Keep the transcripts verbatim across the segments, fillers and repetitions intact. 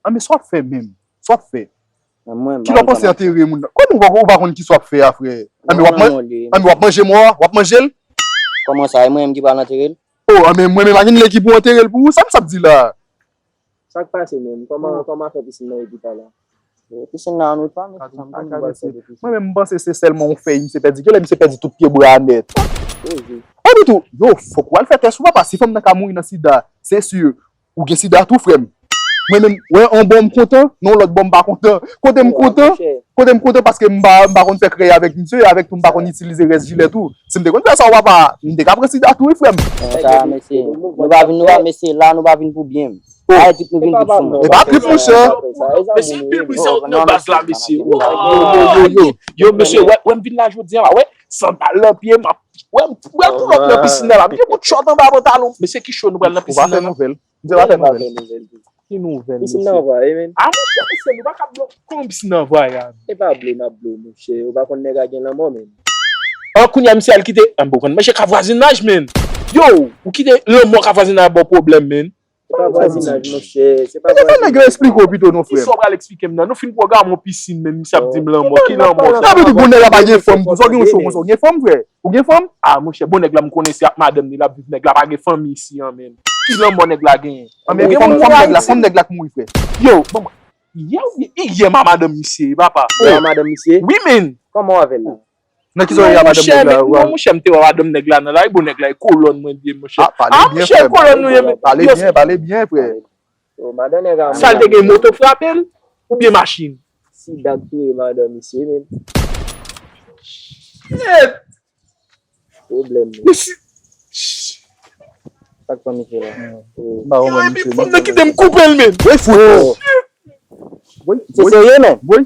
Anben, sa w ap fè menm? Sa w ap fè? Ki lè w panse antere moun nan? Kòman ou pa, ou pa konn ki sa w ap fè a, frè? Anben, w ap man-, anben, w ap manje mò a? W ap manje l? Kòman sa? E mwen menm ki pral antere l? O, anben, mwen menm, a gen lè ki pou antere l pou ou? Sa m sa ap di la? Sa k pase menm? Kòman, kòman afè pisin nan ye pi ta la? Pisin nan an nou pa, men sa m konn bwè sèl de pisin. Mwen menm, m panse se sèlman yon fèy misye pèdi. Genlè misye pèdi tout pyebwa a nèt. Epi tou, yo, fòk ou al fè tès ou, papa. Si fanm nan ka mouri nan sida, se si ou gen sida tou, frè m. Mwen menm, wè, yon bò m kontan, nan lòt bò m pa kontan. Kote m kontan, kote m kontan paske m pa, m pa konn fè krèy avèk misye, avèk tou m pa konn itilize rès jilèt ou. Si m te konn fè sa, papa, m te ka pran sida tou, wi, frè m. Sa, mesye, nou pa vin, nou pa, mesye, la, nou pa vin pou byen. Ay, trip nou vin trip sou mwen. E pa trip, monchè. Mesye, anpil bri sa yo nan baz la, mesye. Yo, yo, yo, yo. Yo, mesye, wè, wè m vin la jodi a, wè, sandal nan pye m, wè, m pral pull up nan pisin nan la. Mesye, kout chòt anba pantalon. Mesye, ki cho nou pral nan pisin nan la. Ou pa fè nouvèl. Misye pa fè nouvèl. Ki nouvèl, mesye? Pisin nan vwaye, men. A, monchè, mesye, nou pa ka blow. Kòman pisin nan vwaye a? E pa blow n ap blow, monchè. Ou pa konn nèg la gen lanmò, men. An, kounye a, misye al kite. An, bon, konn, mesye, ka vwazinaj, men. Yo, ou kite lanmò ka vwazinaj ba w pwoblèm, men. Se pa vwazinaj, monchè. Se pa vwazinaj. Nèg yo eksplike w pito non, frè m. Kisa w pral eksplike m nan? Nou fin pwograme yon pisin, men misye ap di m lanmò. Ki lanmò, frè? Sa vle di bon nèg la pa gen fanm tou. Sa w gen yon cho konsa, ou gen fanm, frè? Ou gen fanm? A, monchè, bon nèg la, m konnen se ak madanm li l ap viv. Nèg la pa gen fanmi isi an, men. Ki lanmò nèg la genyen? A, men fanm, fanm nèg la, fanm nèg la k mouri, frè. Yo, bon, yè oubyen yè ma madanm misye, papa. Yè ma madanm misye? Wi, men. Kòman w avè l la? Nan ki zòrèy a madanm nèg la? Non, monchè, m te wè madanm nèg la nan lari, bon, nèg la e kolòn mwen li ye, monchè. A, pale byen, frè m. Pale byen, pale byen, frè. Sa l te gen, moto frape l oubyen machin? Sida k touye madanm misye, men. Shit! Pwoblèm, men. Sa k pran misye la? M pa konprann misye. Epi fanm nan kite m koupe l, men. Wi, fout. Se serye, men. Wi.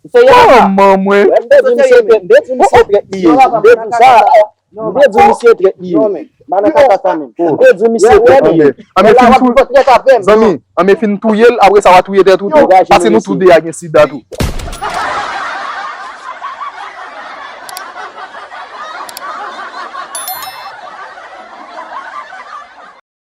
Se serye, men. Kòman, mwen? M te di misye trèt, m te di misye trèt li ye. M te di w sa. M te di w misye trèt li ye. Madan kaka sa, men. M te di w misye trèt li ye. Anben, anben, fin tou-, zanmi, anben, fin touye l, apre sa, w a touye tèt ou tou. Paske nou tou de a gen sida tou.